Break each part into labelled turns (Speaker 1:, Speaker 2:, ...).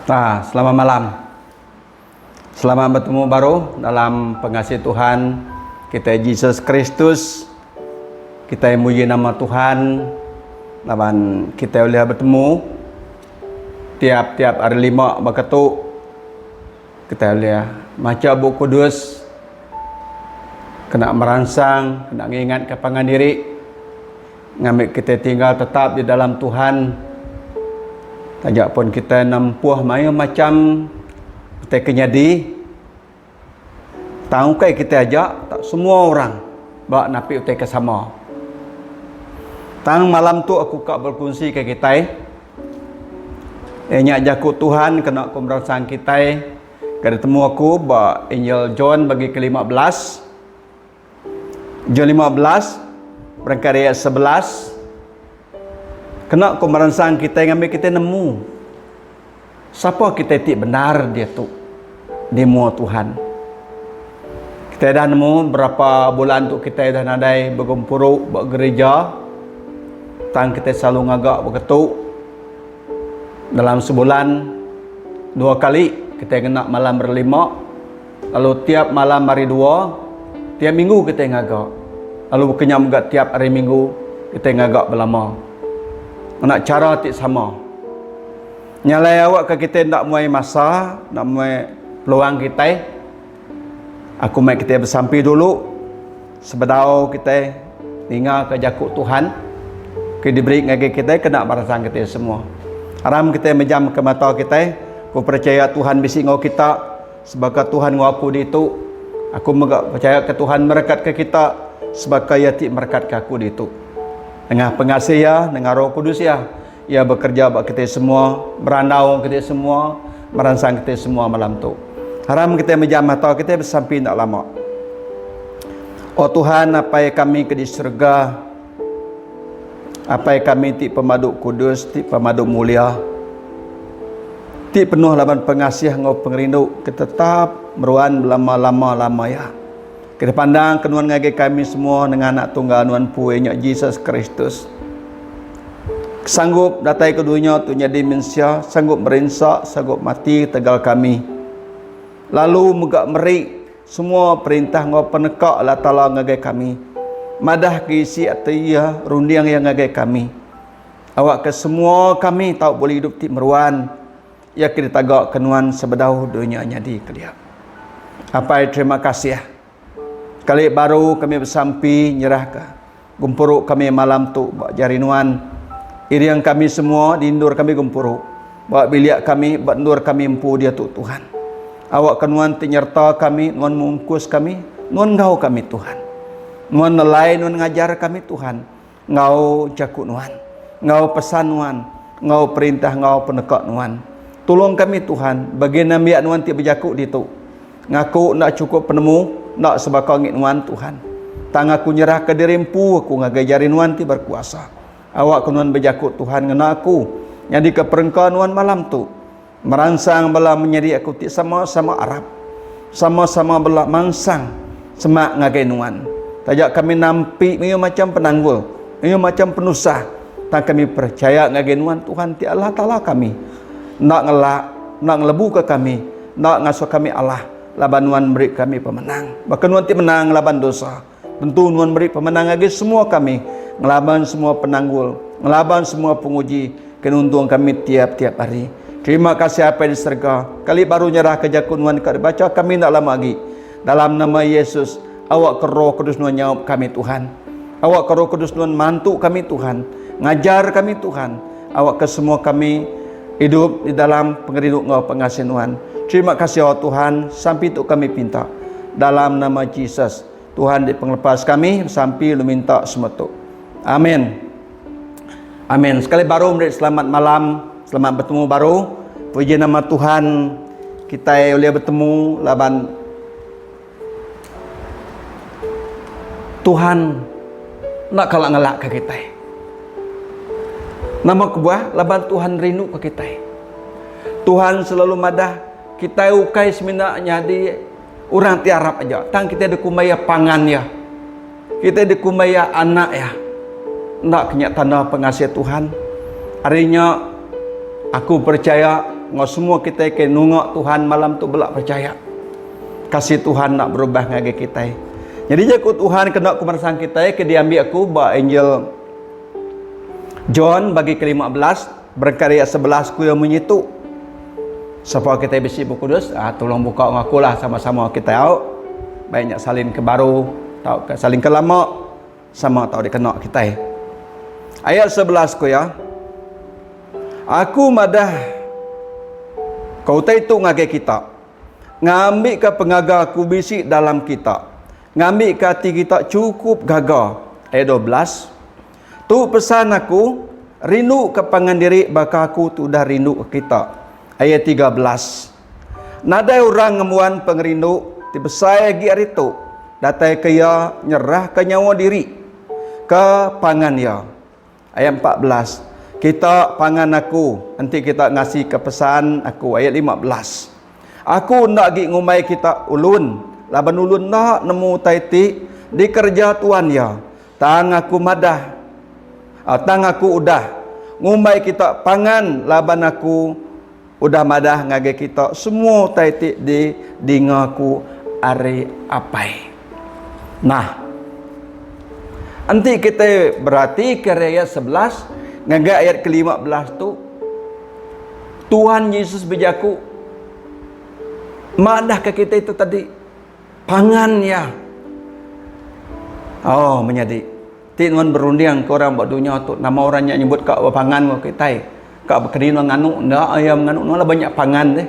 Speaker 1: Ta, selamat malam. Selamat betemu baru dalam pengasih Tuhan kitai Jesus Kristus. Kitai muji nama Tuhan laban kitai ulih betemu tiap-tiap hari lima baka tu. Kitai ulih macha Bup Kudus kena meransang, kena ngingatka pangan diri ngambi kitai tinggal tetap di dalam Tuhan taja pun kitai nempuh mayuh macham utai ke nyadi tang ukai kitai aja tak semua orang ba napi utai ke sama. Tang malam tu aku ka berkongsi ke kitai. Iya nya jaku Tuhan kena ku meransang kitai ke ditemu aku ba Injil John bagi ke 15. John 15 berengkah ari ayat 11 kena ku meransang kitai ngambi kitai nemu sapa kitai ti bendar diatu di mua Tuhan. Kitai dah nemu berapa bulan tu kitai dah nadai begempuru ba gerija. Tang kitai selalu ngaga beketu dalam sebulan dua kali kitai ngena malam hari lima lalu tiap malam hari dua tiap minggu kitai ngaga lalu baka nya mega tiap hari minggu kitai ngaga belama ngena chara ti sama. Nya alai awakka kitai enda muai masa enda muai peluang kitai aku mai kitai besampi dulu. Sebedau kitai ningaka jaku Tuhan ke diberi ngagai kitai kena meransang kitai semua. Aram kitai mejamka mata kitai, ku percaya Tuhan bisi enggau kita sebaka Tuhan enggau aku ditu. Aku mega percaya ke Tuhan merekatka kita sebaka iya ti merekatka aku ditu. Nengah pengasih iya, nengah Roh Kudus iya, Iya bekereja ba kitai semua, berandau enggau kitai semua, meransang kitai semua malam tu. Aram kitai mejam mata kitai besampi enda lama. O Tuhan Apai kami ke di serega, Apai kami ti pemadu kudus, ti pemadu mulia, ti penuh laban pengasih enggau pengerindu ke tetap meruan belama-lama-lama iya. Ke dipandang ke nuan ngagai kami semua nengah anak tunggal nuan empu iya nya Jesus Kristus. Ke sanggup datai ke dunya tu nyadi mensia, sanggup merinsa, sanggup mati ketegal kami. Lalu mega meri semua perintah enggau peneka Allah Taala ngagai kami. Madah ke isi ati iya, runding iya ngagai kami. Awakka semua kami tau bulih idup ti meruan. Iya ke ditaga ke nuan sebedau dunya nyadi kelia. Apai terima kasih. Sekali baru kami besampi nyerahka gempuru kami malam tu ba jari nuan. Iring kami semua di endur kami gempuru ba bilik kami ba endur kami empu diatu Tuhan. Awakka nuan ti nyerta kami, nuan mungkus kami, nuan enggau kami Tuhan. Nuan nelai nuan ngajar kami Tuhan. Enggau jaku Nuan, enggau pesan Nuan, enggau perintah enggau peneka Nuan. Tulung kami Tuhan, bagi nembiak Nuan ti bejaku ditu. Ngaku enda chukup penemu, enda sebaka ngi Nuan Tuhan. Tang aku nyerahka diri empu aku ngagai jari Nuan ti berkuasa. Awakka Nuan bejaku Tuhan ngena aku nyadika perengka Nuan malam tu. Meransang bala menyadi aku ti sama-sama arap, sama-sama bela mansang semak ngagai Nuan. Taja kami nampi mayuh macham penanggul, mayuh macham penusah, tang kami perechaya ngagai Nuan Tuhan ti Allah Taala kami. Enda ngelak, enda ngelebuka kami, enda ngasuh kami alah, laban Nuan meri kami pemenang. Baka Nuan ti menang ngelaban dosa, tentu Nuan meri pemenang ngagai semua kami ngelaban semua penanggul, ngelaban semua penguji, Ke nuntung kami tiap-tiap hari. Terima kasih Apai di serega. Kali baru nyerahka jaku nuan ka dibacha kami enda lama agi. Dalam nama Yesus, awakka Roh Kudus nuan nyaup kami Tuhan. Awakka Roh Kudus nuan mantu kami Tuhan. Ngajar kami Tuhan. Awakka semua kami idup di dalam pengerindu enggau pengasih nuan. Terima kasih O Tuhan, sampi tu kami pinta. Dalam nama Jesus, Tuhan di pengelepas kami, sampi lalu minta semua tu. Amin. Amin. Sekali baru meri selamat malam, selamat betemu baru. Puji nama Tuhan kitai ulih betemu laban Tuhan enda kala ngelakka kitai. Nama kebuah? Laban Tuhan rinduka kitai. Tuhan selalu madah kitai ukai semina nyadi orang ti arap aja, tang kitai dikumbai iya pangan iya. Kitai dikumbai iya anak iya. Enda ke nya tanda pengasih Tuhan. Ari nya, aku percaya enggau semua kitai ke nunga Tuhan malam tu bela percaya. Kasih Tuhan enda berubah ngagai kitai. Nyadi jaku Tuhan kena ku meransang kitai ke diambi aku ba Injil John bagi ke 15 berengkah ari ayat 11 ku iya munyi tu. Sapa kitai bisi Bup Kudus, ah, tolong buka enggau aku lah sama-sama kitai au. Baik nya salin ke baru tauka salin ke lama sama tau dikena kitai. Ayat 11 ku iya, Aku madah ke utai tu ngagai kita, ngambika pengaga aku bisi dalam kita, ngambika ati kita chukup gaga. Ayat 12, Tu pesan aku, rinduka pangan diri baka aku ti udah rinduka kita. Ayat 13. Nadai orang ngembuan pengerindu ti besai agi ari tu, datai ke iya nyerahka nyawa diri ke pangan iya. Ayat 14. Kita pangan aku enti kita ngasika pesan aku. Ayat 15. Aku enda agi ngumbai kita ulun, laban ulun enda nemu utai ti dikereja tuan iya. Tang aku madah, tang aku udah ngumbai kita pangan laban aku udah madah ngagai kita semua utai ti didinga aku ari Apai. Nah, enti kitai beratika ari ayat 11 ngagai ayat ke 15 tu, Tuhan Yesus bejaku madahka kitai tu tadi pangan iya. Oh menyadi, ti nuan berunding ke orang ba dunya tu nama orang nya nyebut ka bepangan enggau kitai, ka bekeni nuan nganu enda iya nganu nuan laban nya pangan deh.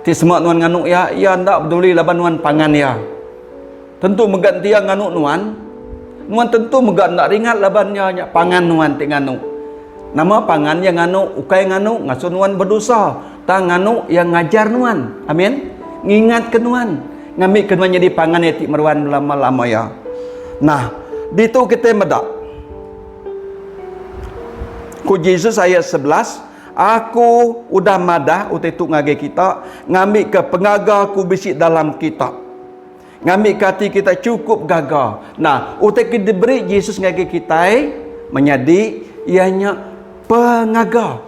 Speaker 1: Ti sema nuan nganu iya, iya enda peduli laban nuan pangan iya. Tentu mega enti iya nganu nuan, nuan tentu mega enda ringat laban iya nya pangan nuan ti nganu. Nama pangan iya nganu ukai nganu ngasuh nuan bedosa, tang nganu iya ngajar nuan. Amin. Ngingatka nuan, ngambika nuan nyadi pangan iya ti meruan belama-lama iya. Nah, ditu kitai meda. Ku Jesus ayat 11, Aku udah madah utai tu ngagai kita, ngambika pengaga aku bisi dalam kita. Ngambika ati kita chukup gaga. Nah, utai ke diberi Jesus ngagai kitai, menyadi, iya nya pengaga.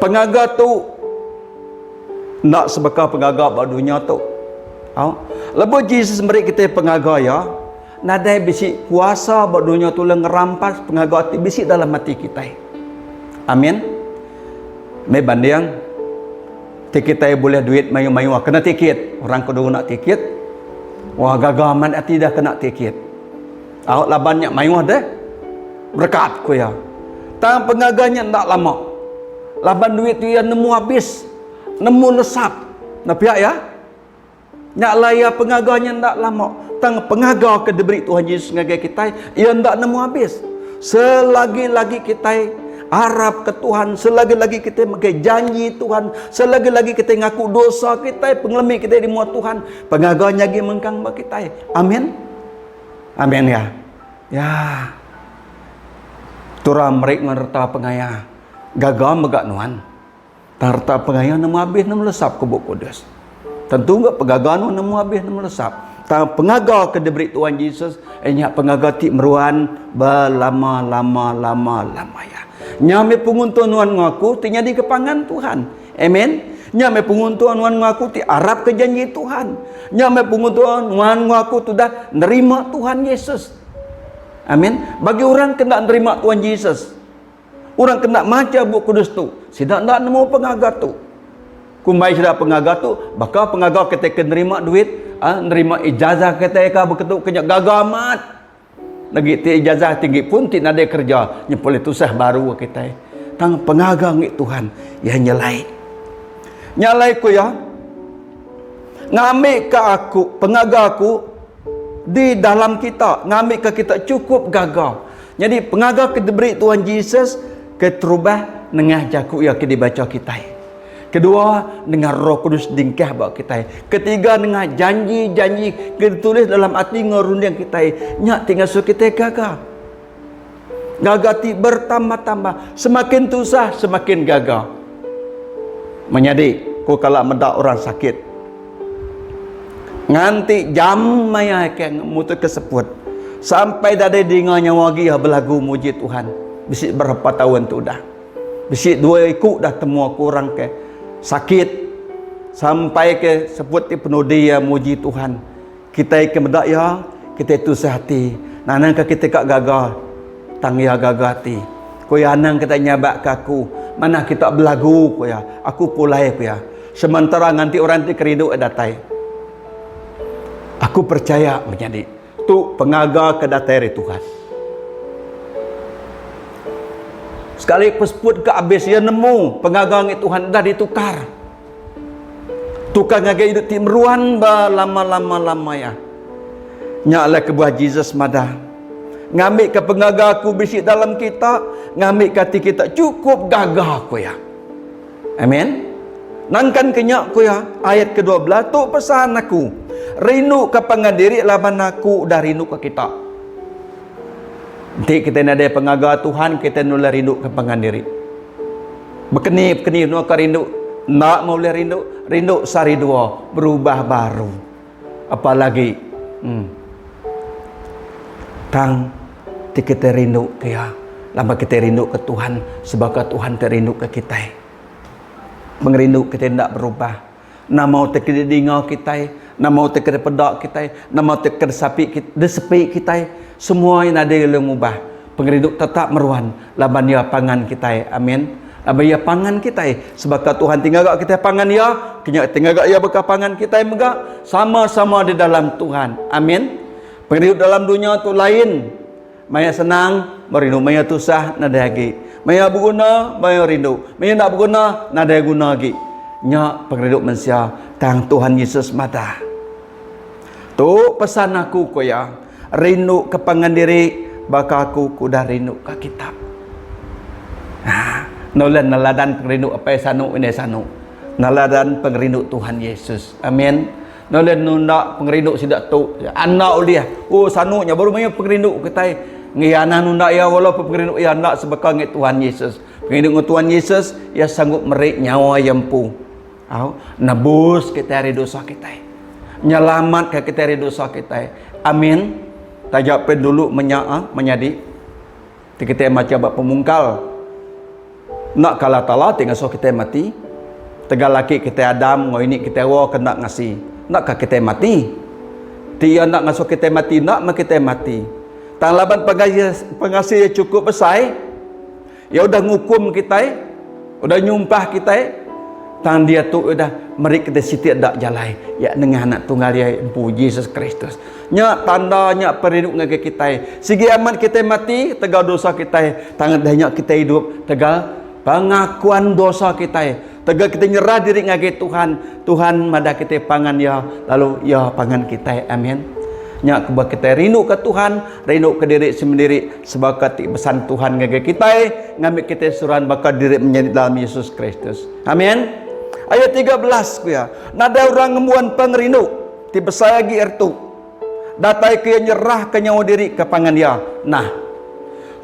Speaker 1: Pengaga tu enda sebaka pengaga ba dunya tu. Au. Lebuh Jesus meri kitai pengaga iya, nadai bisi kuasa ba dunya tu ulih ngerampas pengaga ti bisi dalam ati kitai. Amin. Meh banding. Ti kitai bulih duit mayuh-mayuh kena tiket. Orang ke dulu ngena tiket, wah gaga amat ati dah kena tiket. Au laban nya mayuh deh berekat ku iya. Tang pengaga nya enda lama. Laban duit tu iya nemu abis, nemu lesap. Nah pia iya. Nya alai iya pengaga nya enda lama. Tang pengaga ke diberi Tuhan Yesus ngagai kitai, iya enda nemu abis. Selagi-lagi kitai arap ke Tuhan, selagi-lagi kitai megai janji Tuhan, selagi-lagi kitai ngaku dosa kitai, pengelemi kitai di mua Tuhan, pengaga nya agi mengkang ba kitai. Amin. Amin ya. Ya. Tura meri nuan reta pengaya. Gaga mega nuan. Tang reta pengaya nemu abis nemu lesap ku Bup Kudus. Tentu ga pegaga nuan nemu abis nemu lesap. Tang pengaga ke diberi Tuhan Jesus iya nya pengaga ti meruan belama-lama lama lama iya. Nya meh penguntung nuan enggau aku ti nyadika pangan Tuhan. Amen. Nya meh penguntung nuan enggau aku ti arapka janji Tuhan. Nya meh penguntung nuan enggau aku ti udah nerima Tuhan Yesus. Amen. Bagi orang ke enda nerima Tuhan Jesus, Orang ke enda macha Bup Kudus tu, sida enda nemu pengaga tu. Kumbai sida pengaga tu baka pengaga kitai ke nerima duit, ha, nerima ijazah kitai ka beketu ke nya gaga amat. Lagi ti ijazah tinggi pun ti nadai kerja, nya pulih tusah baru kitai. Tang pengaga ngi Tuhan iya nyelai. Nya alai ku iya, ngambika aku, pengaga aku di dalam kita, ngambika kita chukup gaga. Nyadi pengaga ke diberi Tuhan Jesus keterubah nengah jaku iya ke dibacha kitai. Kedua, nengah Roh Kudus dingkah ba kitai. Ketiga, nengah janji-janji ke ditulis dalam ati enggau runding kitai. Nya ti ngasuh kitai gaga. Gaga ti bertambah-tambah. Semakin tusah, semakin gaga. Menyadi, ku kala meda orang sakit. Nganti jam maya ke mutuska seput. Sampai nadai dinga nyawa agi iya belagu muji Tuhan. Bisi berapa taun tu udah. Bisi dua iku dah temu aku orang ke sakit sampai ke seput ti penudi iya muji Tuhan. Kitai ke meda iya, kitai tusah ati. Nanang ke kitai ka gaga, tang iya gaga ati. Ku iya anang kita nyabak ke aku, manah kita belagu ku iya. Aku pulai ku iya. Sementara nganti orang ti kerindu iya datai. Aku percaya menyadi tu pengaga ke datai ari Tuhan. Sekali peseput ke abis iya nemu pengaga ngi Tuhan dah ditukar. Tukar ngagai idup ti meruan ba lama-lama-lama iya. Nya alai kebuah Jesus madah, Ngambika pengaga aku bisi dalam kita, ngambika ati kita chukup gaga, ku iya. Amen. Nangkan ke nya ku iya, ayat ke-12, Tu pesan aku, rinduka pangan diri laban aku udah rinduka kita. Enti kitai nadai pengaga Tuhan, kitai enda ulih rinduka pangan diri. Bekeni bekeni menua ka rindu, enda meh ulih rindu, rindu sehari dua berubah baru. Apalagi em tang ti kitai rindu ke iya laban kitai rindu ke Tuhan sebaka Tuhan ti rindu ke kitai. Pengerindu kitai enda berubah. Nama utai ke didinga kitai, nama utai ke dipeda kitai, nama utai ke disapi disepi kitai, semua iya nadai lalu ngubah. Pengerindu tetap meruan laban iya pangan kitai. Amin. Laban iya pangan kitai. Sebaka Tuhan ti ngaga kitai pangan iya, kenya ti ngaga iya baka pangan kitai mega sama-sama di dalam Tuhan. Amin. Pengerindu dalam dunya tu lain. Maya senang, merindu. Maya tusah, nadai agi. Maya beguna, maya rindu. Maya enda beguna, nadai guna agi. Nya pengerindu mensia, tang Tuhan Yesus madah. Tu pesan aku ku iya, rindu ke pangan diri baka aku ke udah rindu ka kita. Ha, nulih neladan pengerindu apai sanu indai sanu. Neladan pengerindu Tuhan Yesus. Amin. Enda ulih nunda pengerindu sida tu. Enda ulih. Oh sanu nya baru mayuh pengerindu kitai. Ngi anang nunda iya walaupun pengerindu iya enda sebaka ngi Tuhan Yesus. Pengerindu ngi Tuhan Yesus iya sanggup meri nyawa iya empu. Au nebus kitai ari dosa kitai. Nyelamatka kitai ari dosa kitai. Amin. Taja pen dulu menya ah menyadi ti kitai macha ba pemungkal. Enda kala tala ti ngasuh kitai mati. Tegal aki kitai Adam enggau ini kitai Hawa ke enda ngasi, enda ka kitai mati. Ti iya enda ngasuh kitai mati, enda meh kitai mati. Tang laban pengasih iya chukup besai, iya udah ngukum kitai, udah nyumpah kitai, tang diatu iya udah meri kitai siti enda jalai, iya nengah Anak Tunggal iya empu, Jesus Kristus. Nya tanda nya perindu ngagai kitai. Sigi amat kitai mati tegal dosa kitai, tang udah nya kitai idup tegal pengakuan dosa kitai. Tegal kitai nyerah diri ngagai Tuhan, Tuhan madah kitai pangan Iya, lalu Iya pangan kitai. Amin. Nya kebuah kitai rindu ke Tuhan, rindu ke diri semendiri sebaka ti pesan Tuhan ngagai kitai, ngambi kitai seruran baka diri menyadi dalam Yesus Kristus. Amin. Ayat 13 ku iya, nadai orang ngembuan pengerindu Ti besai agi ari tu, datai ke iya nyerahka nyawa diri ke pangan iya. Nah,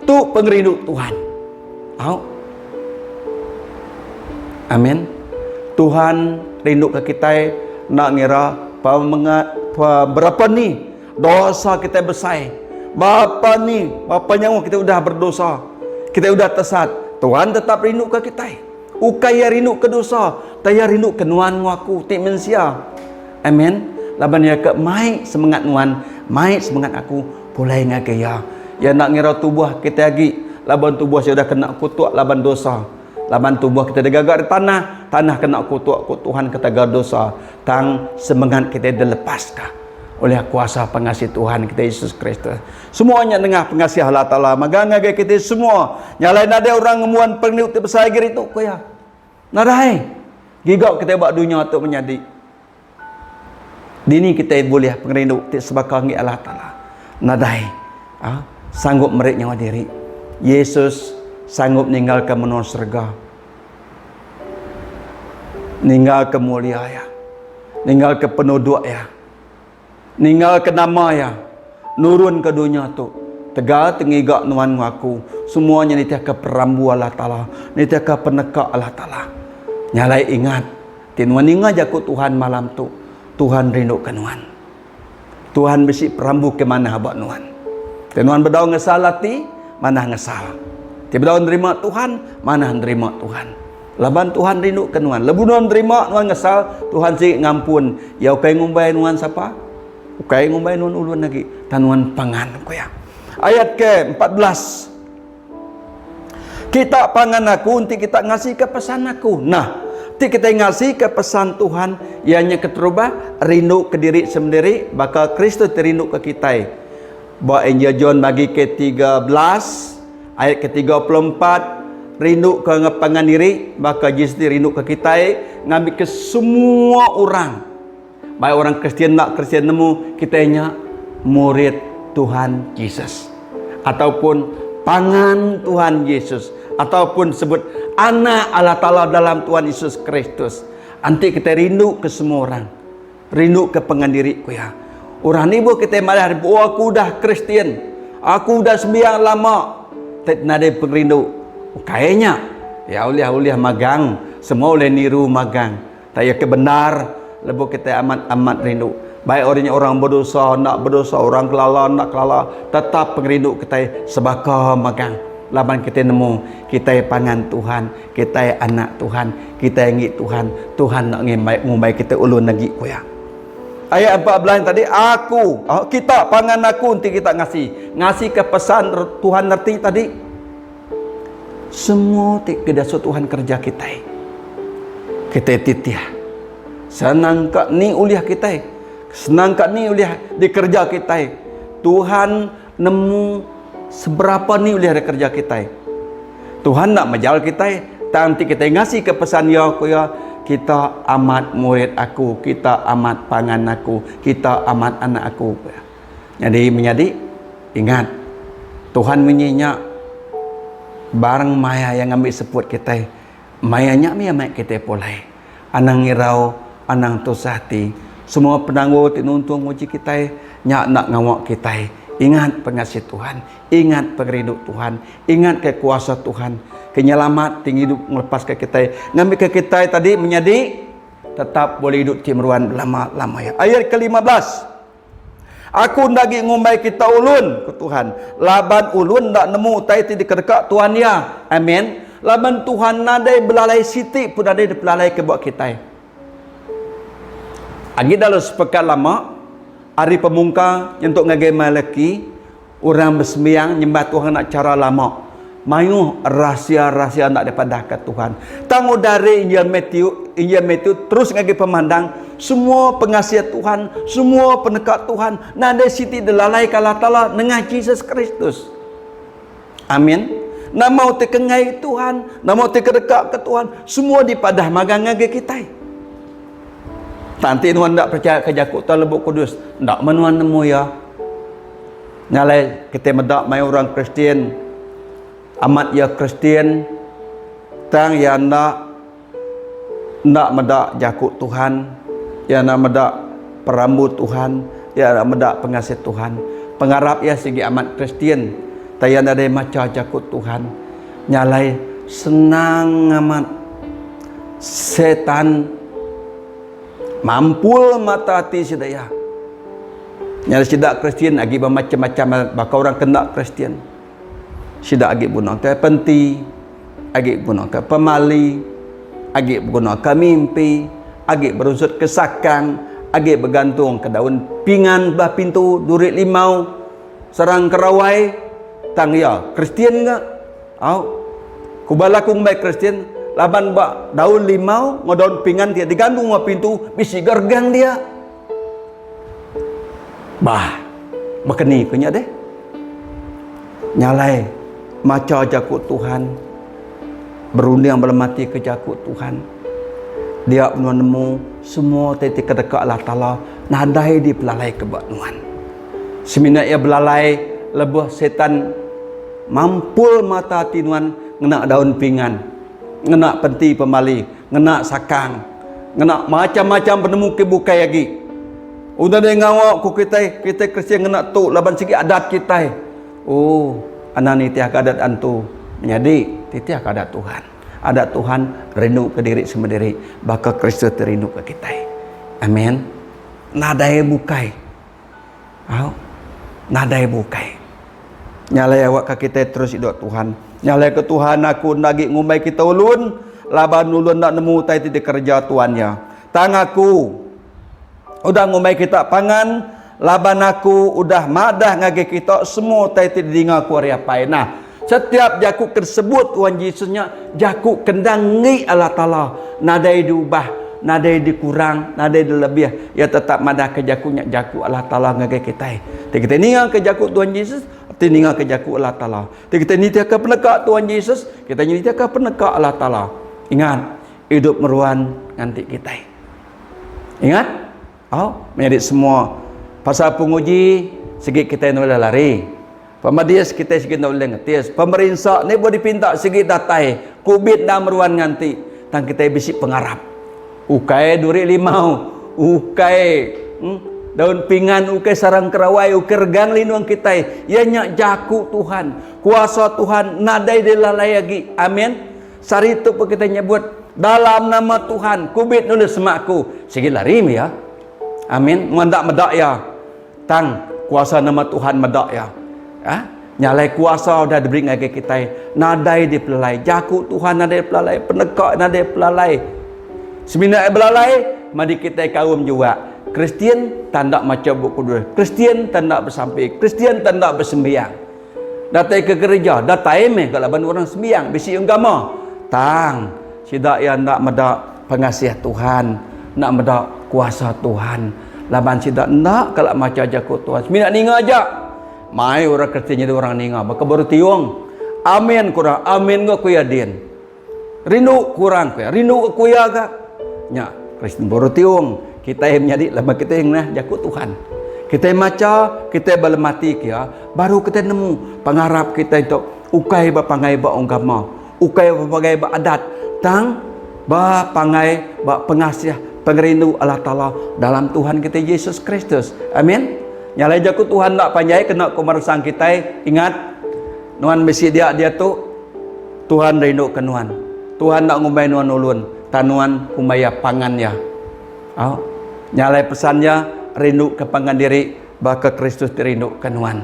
Speaker 1: tu pengerindu Tuhan. Au. Amin. Tuhan rinduka kitai enda ngira berapa ni dosa kitai besai. Berapa ni, berapa nyawa kitai udah berdosa. Kitai udah tesat. Tuhan tetap rinduka kitai. Ukai iya rindu ke dosa, tang iya rindu ke nuan enggau aku ti mensia. Amen. Laban iya ke mai semengat nuan, mai semengat aku pulai ngagai iya. Iya enda ngira tubuh kitai agi laban tubuh sia udah kena kutuk laban dosa. Laban tubuh kitai digaga ari tanah, tanah kena kutuk ku Tuhan ketegal dosa. Tang semengat kitai dilepaska oleh kuasa pengasih Tuhan kitai Yesus Kristus. Semua nya nengah pengasih Allah Taala mega ngagai kitai semua. Nya alai nadai orang ngembuan pengerindu ti besai agi ari tu, ku iya. Nadai. Giga kitai ba dunya tu menyadi. Dini kitai bulih pengerindu ti sebaka enggi Allah Taala? Nadai. Ha? Sanggup meri nyawa diri. Yesus sanggup ninggalka menua serega. Ninggalka mulia iya. Ninggalka penuduk iya. Ninggalka nama iya nurun ke dunya tu. Tegal ti ngiga nuan enggau aku, semua nya nitihka perambu Allah Taala, nitihka peneka Allah Taala. Nya alai ingat, ti nuan ninga jaku Tuhan malam tu, Tuhan rinduka nuan. Tuhan bisi perambu ke manah ba nuan. Ti nuan bedau ngesal ati, manah ngesal. Ti bedau nerima Tuhan, manah nerima Tuhan. Laban Tuhan rindu ke nuan. Lebuh nuan nerima, nuan ngesal, Tuhan sigi ngampun. Iya ukai ngumbai nuan sapa? Ukai ngumbai nuan ulun agi, tang nuan pangan, ku iya. Ayat ke 14. Kita pangan aku enti kita ngasika pesan aku. Nah, ti kitai ngasika pesan Tuhan, iya nya keterubah rindu ke diri semendiri baka Kristus ti rindu ke kitai. Ba Injil John bagi ke 13 ayat ke 34, rindu ke pangan diri baka Jesus ti rindu ke kitai ngambika semua orang Bai orang Kristian enda Kristian nemu kitai nya murid Tuhan Jesus ataupun pangan Tuhan Yesus ataupun sebut anak Allah Taala dalam Tuhan Yesus Kristus. Enti kitai rindu ke semua orang, rindu ke pangan diri ku iya. Orang nibuh kitai madah oh aku udah Kristian, aku udah sembiang lama ti nadai pengerindu. Ukai nya. Ya ulih-ulih magang, semua ulih niru magang. Tang iya ke bendar lebuh kitai amat-amat rindu. Baik orang nya orang bedosa, enda bedosa, orang kelala, enda kelala, tetap pengerindu kitai sebaka magang. Laban kitai nemu kitai pangan Tuhan, kitai anak Tuhan, kitai enggi Tuhan, Tuhan enda ngimbai ngumbai kitai ulun agi, ku iya. Ayat 14 tadi, aku, kita pangan aku enti kita ngasi. Ngasika pesan Tuhan reti tadi. Semua ti ke diasuh Tuhan kereja kitai, kitai titih. Senang ka ni ulih kitai, senang ka ni ulih dikereja kitai. Tuhan nemu seberapa ni ulih dikereja kitai. Tuhan enda mejal kitai, tang enti kitai ngasika pesan Iya, ku Iya, kita amat murid aku, kita amat pangan aku, kita amat anak aku, ku Iya. Nyadi menyadi, ingat, Tuhan munyi nya barang maya iya ngambi seput kitai, maya nya mih iya mai kitai pulai. Anang irau, anang tusah ati. Semua penanggul ti nuntung nguji kitai nya enda ngawa kitai. Ingat pengasih Tuhan, ingat pengerindu Tuhan, ingat ke kuasa Tuhan ke nyelamat ti ngidup ngelepaska kitai ngambika kitai tadi menyadi tetap boleh idup ti meruan belama-lama iya. Ayat ke 15. Aku enda agi ngumbai kita ulun, ku Tuhan, laban ulun enda nemu utai ti dikedeka tuan iya. Amen. Laban Tuhan nadai belalai siti pun nadai dipelalaika ba kitai. Agi dalam Sepekat Lama, ari Pemungka nyentuk ngagai Malaki, Orang besembiang nyembah Tuhan ngena chara lama. Mayuh rahsia-rahsia enda dipadahka Tuhan. Tang udah ari Injil Matthew, Injil Matthew terus ngagai pemandang, semua pengasih Tuhan, semua peneka Tuhan nadai siti dilalaika Allah Taala nengah Jesus Kristus. Amin. Nama utai ke enggai Tuhan, nama utai ke deka ke Tuhan, semua dipadah magang ngagai kitai. Tang enti nuan enda pechaya ke jaku Tuhan Lebuh Kudus, enda meh nuan nemu iya. Nya alai kitai meda mayuh orang Kristian amat iya Kristian tang iya enda enda meda jaku Tuhan, iya enda meda perambu Tuhan, iya enda meda pengasih Tuhan. Pengarap iya sigi amat Kristian tang iya nadai macha jaku Tuhan. Nya alai senang amat setan Mampul mata ati sida iya. Nyadi sida Kristian agi bemacam-macam baka orang ke enda Kristian. Sida agi begunaka penti, agi begunaka pemali, agi begunaka mimpi, agi berunsut ke sakang, agi begantung ke daun pingan ba pintu duri limau, serang kerawai. Tang iya Kristian ga. Au. Ku bala ku ngumbai Kristian, laban ba daun limau enggau daun pingan ti digantung ba pintu bisi ga regang dia. Bah, baka ni ku nya deh? Nya alai macha jaku Tuhan, berunding belematika jaku Tuhan, dia nuan nemu semua ti dikedeka Allah Taala nadai dipelalaika ba nuan. Semina iya belalai lebuh Sitan mampul mata ati nuan ngena daun pingan, ngena penti pemali, ngena sakang, ngena macham-macham penemu ke bukai agi. Udah deh ngawa ku kitai, kitai Kristian ngena tu laban sigi adat kitai. Oh, anang nitihka adat antu. Menyadi, titihka adat Tuhan. Adat Tuhan rinduka diri semediri baka Kristus ti rinduka kitai. Amen. Nadai bukai. Au. Nadai bukai. Nya alai awakka kitai terus idup Tuhan. Nya alai ke Tuhan aku enda agi ngumbai kita ulun, laban ulun enda nemu utai ti dikereja tuan iya. Tang aku udah ngumbai kita pangan, laban aku udah madah ngagai kita semua utai ti didinga aku ari Apai. Nah, setiap jaku ke disebut Tuhan Jesus nya jaku ke endang enggi Allah Taala, nadai diubah, nadai dikurang, nadai dilebih. Iya tetap madahka jaku nya jaku Allah Taala ngagai kitai. Ti kitai ningaka jaku Tuhan Jesus, ti ningaka jaku Allah Taala. Ti kitai nitihka peneka Tuhan Jesus, kitai nitihka peneka Allah Taala. Ingat, idup meruan nganti kitai. Ingat? Au, menyadi semua pasal penguji sigi kitai enda ulih lari. Pemedis kitai sigi enda ulih ngetis. Pemerinsa ni boleh dipinta sigi datai. Kubit enda meruan nganti. Tang kitai bisi pengarap. Ukai duri limau, ukai hmm, daun pingan, ukai sarang kerawai, ukai regang lindung kitai. Iya nya jaku Tuhan. Kuasa Tuhan nadai dilalai agi. Amin. Sehari tu pun kitai nyebut dalam nama Tuhan kubit nulis semak aku. Sigi lari meh ya. Amin. Nuan enda meda iya. Tang kuasa nama Tuhan meda iya. Ha? Nya alai kuasa udah diberi ngagai kitai nadai dipelelai. Jaku Tuhan nadai dipelelai, peneka nadai dipelelai. Semina iya belalai madi kitai kaum juak. Kristian tanda macha Bup Kudus. Kristian tanda besampi. Kristian tanda besembiang. Datai ke gereja, datai meh ga laban orang sembiang bisi agama. Tang sida iya enda meda pengasih Tuhan, enda meda kuasa Tuhan laban sida enda kala macha jaku Tuhan. Semina ninga aja. Mai orang Kristian nyadi orang ninga baka baru tiung. Amin ku orang, amin ga ku iya din. Rindu ku orang ku iya, rindu ga ku iya ga. Nya Kristian baru tiung. Kitai menyadi laban kitai ngenah jaku Tuhan. Kitai macha, kitai belemati ke iya, baru kitai nemu pengarap kitai tu ukai bepanggai ba agama, ukai bepanggai ba adat, tang bepanggai ba pengasih, pengerindu Allah Taala dalam Tuhan kitai Jesus Kristus. Amin. Nya alai jaku Tuhan enda panjai kena ku meresang kitai, ingat nuan bisi dia diatu Tuhan rinduka nuan. Tuhan enda ngumbai nuan ulun, tang nuan kumbai iya pangan iya. Au. Nya alai pesan iya, rinduka pangan diri baka Kristus ti rinduka nuan.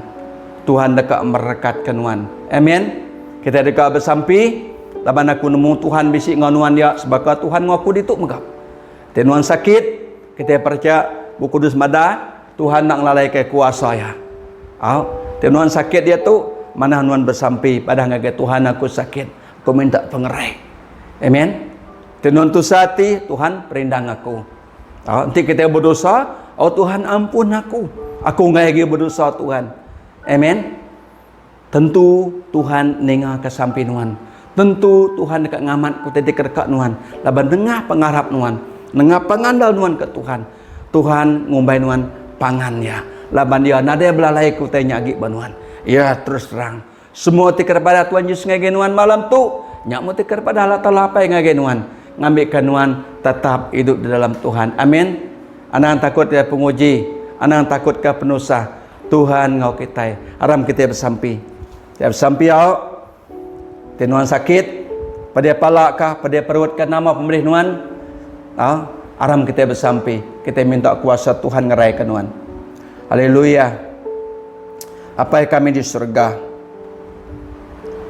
Speaker 1: Tuhan deka merekatka nuan. Amen. Kitai deka besampi laban aku nemu Tuhan bisi enggau nuan dia sebaka Tuhan enggau aku ditu mega. Enti nuan sakit, kitai percaya Bup Kudus madah Tuhan enda ngelalaika kuasa iya. Au, ti nuan sakit diatu, manah nuan besampi padah ngagai Tuhan aku sakit, aku minta pengerai. Amen. Ti nuan tusah ati, Tuhan perindang aku. Au, enti kitai bedosa, oh Tuhan ampun aku. Aku enggai agi bedosa Tuhan. Amen. Tentu Tuhan ningaka sampi nuan. Tentu Tuhan deka ngamat utai ti kedeka nuan laban nengah pengarap nuan, nengah pengandal nuan ke Tuhan. Tuhan ngumbai nuan pangan Iya laban Iya nadai belalai ke utai nya agi ba nuan. Iya terus terang. Semua ti kerepada Tuhan Jesus ngagai nuan malam tu, nya meh ti kerepada Allah Taala Apai ngagai nuan, ngambika nuan tetap idup di dalam Tuhan. Amin. Anang takut ke penguji, anang takut ke penusah. Tuhan enggau kitai. Aram kitai besampi. Kitai besampi au. Ti nuan sakit, pedih pala kah, pedih perut kah, nama pemedih nuan? Au, aram kitai besampi. Kitai minta kuasa Tuhan ngeraika nuan. Haleluya. Apai kami di surga.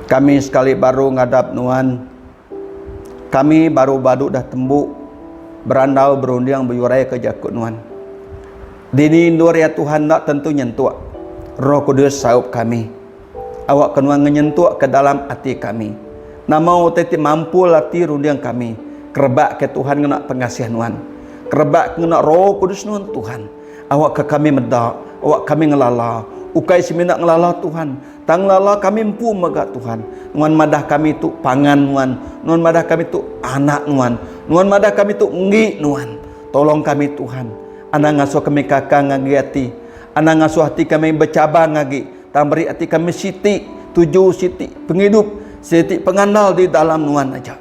Speaker 1: Kami sekali baru ngadap nuan. Kami baru badu dah tembu berandau berunding bejuraika jaku nuan. Dini endur iya Tuhan enda tentu nyentuk. Roh Kudus saup kami. Awakka nuan ngenyentuk ke dalam ati kami. Nama utai ti mampul ati runding kami, kerebak ke Tuhan ngena pengasih nuan. Kerebak ke ngena Roh Kudus nuan Tuhan. Awakka kami meda, awak kami ngelala, ukai semina ngelala Tuhan, Tang lala kami empu mega Tuhan. Nuan madah kami tu pangan Nuan. Nuan madah kami tu anak Nuan. Nuan madah kami tu enggi Nuan. Tolong kami Tuhan. Anang ngasuh kami kakang agi ati. Anang ngasuh ati kami becabang agi. Tang beri ati kami siti tuju, siti pengidup, siti pengandal di dalam Nuan aja.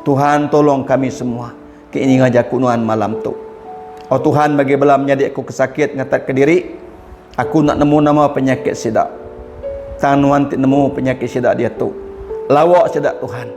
Speaker 1: Tuhan tolong kami semua ke ninga jaku Nuan malam tu. O Tuhan bagi bala menyadi aku ke sakit ngatatka diri. Aku enda nemu nama penyakit sida. Tang Nuan ti nemu penyakit sida diatu. Lawa sida, Tuhan.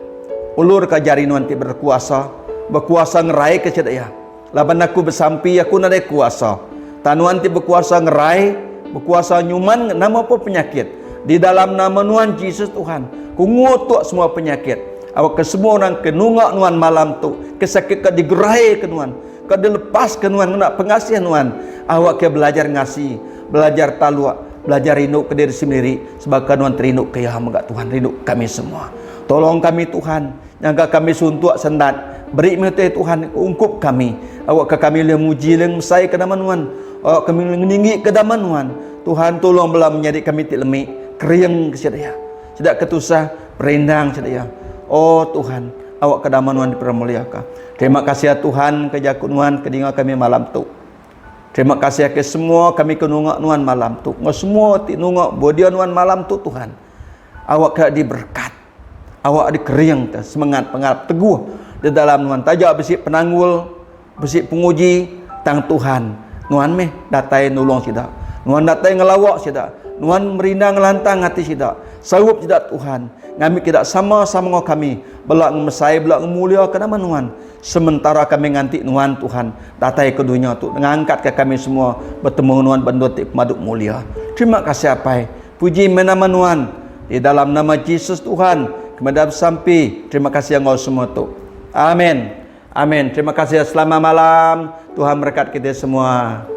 Speaker 1: Ulurka jari Nuan ti berkuasa, bekuasa ngeraika sida iya. Laban aku besampi, aku nadai kuasa. Tang Nuan ti bekuasa ngerai, bekuasa nyuman nama pun penyakit. Di dalam nama Nuan Jesus Tuhan, ku ngutuk semua penyakit. Awakka semua orang ke nunga Nuan malam tu, ke sakit ka digeraika Nuan, ka dilepaska Nuan ngena pengasih Nuan. Awakka belajar ngasi, belajar taluk, belajar rindu ke diri sendiri sebaka Nuan terindu ke iya mega Tuhan rindu kami semua. Tolong kami Tuhan, nyaga kami suntuk sendat. Beri meh utai Tuhan ungkup kami. Awakka kami ulih muji ulih ngemesaika nama Nuan. Awakka kami ulih ngeninggika nama Nuan. Tuhan tolong bala menyadi kami ti lemi, kering ke sida iya. Sida ke tusah, perindang sida iya. Oh Tuhan, awakka nama Nuan dipermuliaka. Terima kasih ya Tuhan ke jaku Nuan ke dinga kami malam tu. Terima kasih ke semua kami ke nunga Nuan malam tu. Enggau semua ti nunga bodia Nuan malam tu Tuhan. Awakka diberkat. Awak dikeringka semengat pengarap teguh di dalam nuan taja bisi penanggul bisi penguji tang Tuhan nuan meh datai nulung sida nuan datai ngelawa sida nuan merindang ngelantang ati sida saup sida Tuhan ngambi kita sama sama enggau kami bela ngemesai bela ngemuliaka nama nuan sementara kami nganti nuan Tuhan datai ke dunya tu ngangkatka kami semua betemu nuan ba endur ti pemadu mulia terima kasih apai Puji meh nama Nuan. Di dalam nama Jesus Tuhan, kami dah besampi. Terima kasih enggau semua tu. Amin. Amin. Terima kasih. Selamat malam. Tuhan berkat kita semua.